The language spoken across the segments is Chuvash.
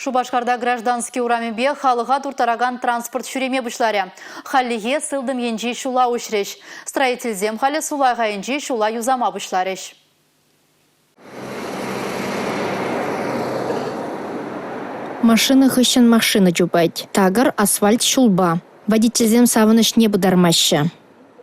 Шупашкарта Граждански урамӗпе халӑха турттаракан транспорт ҫӳреме пуҫларӗ. Хальлӗхе сылтӑм енчи ҫула уҫрӗҫ. Строительсем халӗ сулахайӗнчи ҫула юсама пуҫларӗҫ. Машина хыҫҫӑн машина чупать. Такӑр асфальт ҫулпа. Водительсем савӑнӑҫне пытармаҫҫӗ.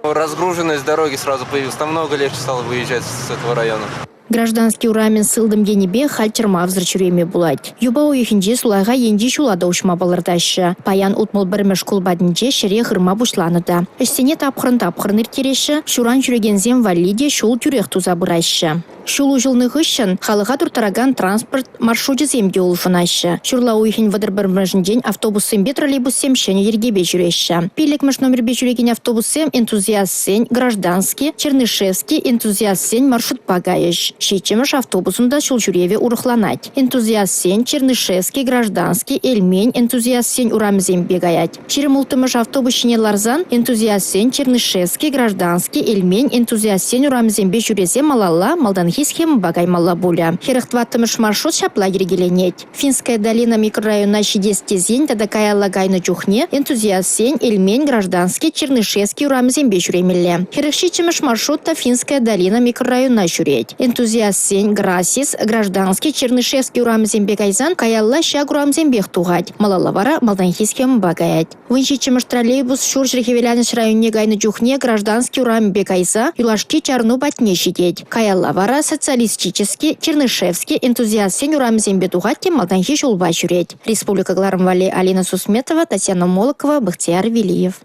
Разгруженность дороги сразу появилась. Намного легче стало выезжать с этого района. Граждански урамӗн сылтӑм енӗпе халь чӑрмавсӑр ҫӳреме пулать. Юпа уйӑхӗнче сулахай енчи ҫула та уҫма палӑртаҫҫӗ. Паян 61-мӗш шкул патӗнче ҫӗре хырма пуҫланӑ та. Ӗҫсене тапхӑрӑн-тапхӑрӑн ирттереҫҫӗ, ҫуран ҫӳрекенсем валли те ҫул тӳрех туса пыраҫҫӗ. Ҫул уҫӑлнӑ хыҫҫӑн халӑха турттаракан транспорт маршручӗсем те улшӑнаҫҫӗ. Ҫурла уйӑхӗн 31-мӗшӗнчен автобуссемпе троллейбуссем ҫӗнӗ йӗркепе ҫӳреҫҫӗ. Пиллӗкмӗш номерпе ҫӳрекен автобуссем энтузиастсен, граждански, Чернышевски энтузиастсен маршрутпа кайӗҫ. Ҫиччӗмӗш автобусӑн та ҫул ҫӳревӗ урӑхланать. Энтузиастсен, Чернышевски, Граждански, Элмен энтузиастсен урамӗсемпе каять. 26-мӗш автобус ҫине ларсан энтузиастсен Чернышевски, Граждански, Элмен энтузиастсен урамӗсемпе ҫӳресе малалла малтанхи схемӑпа каймалла пулӗ. 44-мӗш маршрут ҫапла йӗркеленет. Финская долина микрорайона ҫитес тесен тата каялла кайнӑ чухне энтузиастсен Элмен, Граждански, Чернышевски урамӗсемпе ҫӳремелле. 47-мӗш маршрут та Финская долина микрорайона ҫӳрет. Энтузиастсен Грасис, Граждански, Чернышевски урамӗсемпе кайсан каялла ҫак урамсемпех тухать. Малалла вара малтанхи схемӑпа каять. 17-мӗш троллейбус Ҫурҫӗр Хӗвеланӑҫ районне кайнӑ чухне Граждански урамӗпе кайса юлашки чарӑну патне ҫитет. Каялла вара Социалистически, Чернышевски, Энтузиастсен урамӗсемпе тухать те малтанхи ҫулпа ҫӳрет. Республика кӑларӑм валли Алина Сусметова, Татьяна Молокова, Бахтияр Велиев.